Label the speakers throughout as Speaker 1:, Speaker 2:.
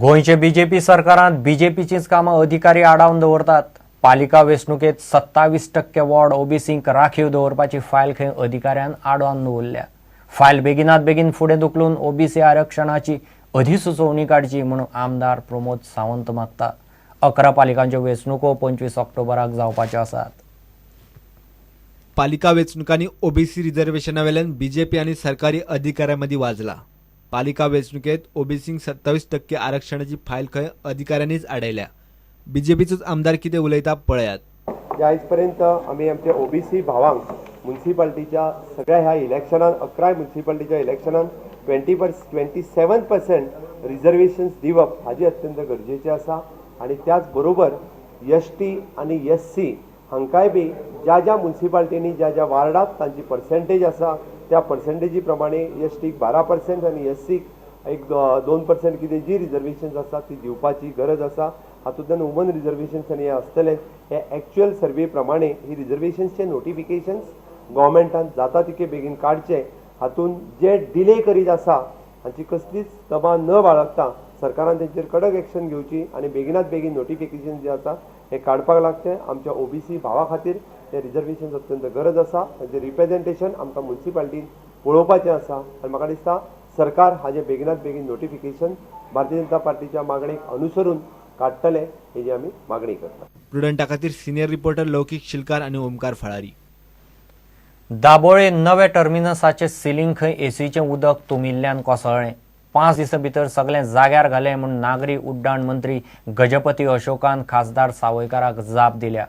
Speaker 1: गोंयचे बीजेपी सरकारांत बीजेपीचीच कामां अधिकारी आडावन दवरतात. पालिका वेंचणुकेंत 27% वॉर्ड ओबीसींक राखीव दवरपाची फायल खंय अधिकाऱ्यान आडावन दवरल्या. फायल बेगिनात बेगीन फुडें धुकलून ओबीसी आरक्षणाची अधिसुचोवणी काडची म्हणून आमदार प्रमोद सावंत मागता. 11 पालिकांच्यो वेंचणुको 25 ऑक्टोबराक जावपाच्यो आसात.
Speaker 2: पालिका वेंचणुकांनी ओबीसी रिझर्वेशनावेल्यान बीजेपी आनी सरकारी अधिकाऱ्यां मदीं वाजला. पालिका वेंचणुकेंत ओबीसींक 27% आरक्षणाची फायल खंय अधिकाऱ्यांनीच आडयल्या. बीजेपीचोच आमदार कितें उलयता पळयात.
Speaker 3: आयज पर्यंत आमी आमच्या ओबीसी भावांक मुन्सिपाल्टीच्या सगळ्या ह्या इलेक्शनान 11 मुन्सिपाल्टीच्या इलेक्शनान 27% रिजर्वेशन्स दिवप हाजी अत्यंत गरजेचें आसा. आनी त्याच बरोबर एस टी आनी एस सी हांकांय बी ज्या ज्या मुन्सिपाल्टींनी ज्या ज्या वार्डांत तांची पर्सेंटेज आसा त्या पर्सेंटेजी प्रमाणे एस टीक 12% आनी एस सीक एक 2% कितें जी रिजर्वेशन्स आसा ती दिवपाची गरज आसा. हातूंतल्यान वुमन रिजर्वेशन्स आनी हें आसतलें. हे एक्चुअल सर्वे प्रमाणे ही रिजर्वेशन्सचे नोटिफिकेशन्स गव्हर्मेंटान जाता तितके बेगीन काडचे. हातूंत जे डिले करीत आसा हांची कसलीच दबाव न बाळगता सरकारान तेंचेर कडक एक्शन घेवची आनी बेगिनात बेगीन नोटिफिकेशन जे आसा हें काडपाक लागचें. आमच्या ओबीसी भावा खातीर तें रिजर्वेशन अत्यंत गरज आसा. तांचें रिप्रेजेंटेशन आमकां मुन्सिपाल्टीन पळोवपाचें आसा आनी म्हाका दिसता सरकार हाजें बेगिनात बेगीन नोटिफिकेशन भारतीय जनता पार्टीच्या मागणेक अनुसरून काडटलें हेजी आमी मागणी करता.
Speaker 2: प्रुडंटा खातीर सिनियर रिपोर्टर लौकीक शिलकार आनी ओमकार फळारी.
Speaker 1: दाबोळे नवे टर्मिनसाचे सिलींग खंय एसीचें उदक तुमिल्ल्यान कोसळ्ळें. 5 दिसां भितर सगळें जाग्यार घालें म्हूण नागरी उड्डाण मंत्री गजपती अशोकान खासदार सावयकाराक जाप दिल्या.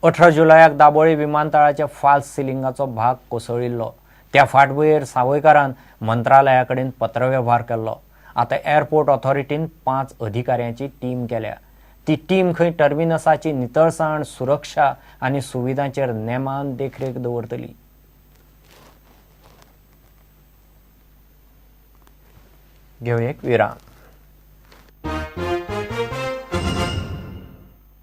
Speaker 1: 18 जुलयाक दाबोळी विमानतळाच्या फाल्स सिलिंगाचो भाग कोसळिल्लो. त्या फाटभुंयेर सावयकारान मंत्रालया कडेन पत्रवेव्हार केल्लो. आतां एअरपोर्ट ऑथॉरिटीन 5 अधिकाऱ्यांची टीम केल्या. ती टीम खंय टर्मिनसाची नितळसाण, सुरक्षा आनी सुविधांचेर नेमान देखरेख दवरतली. घेवया एक विराम.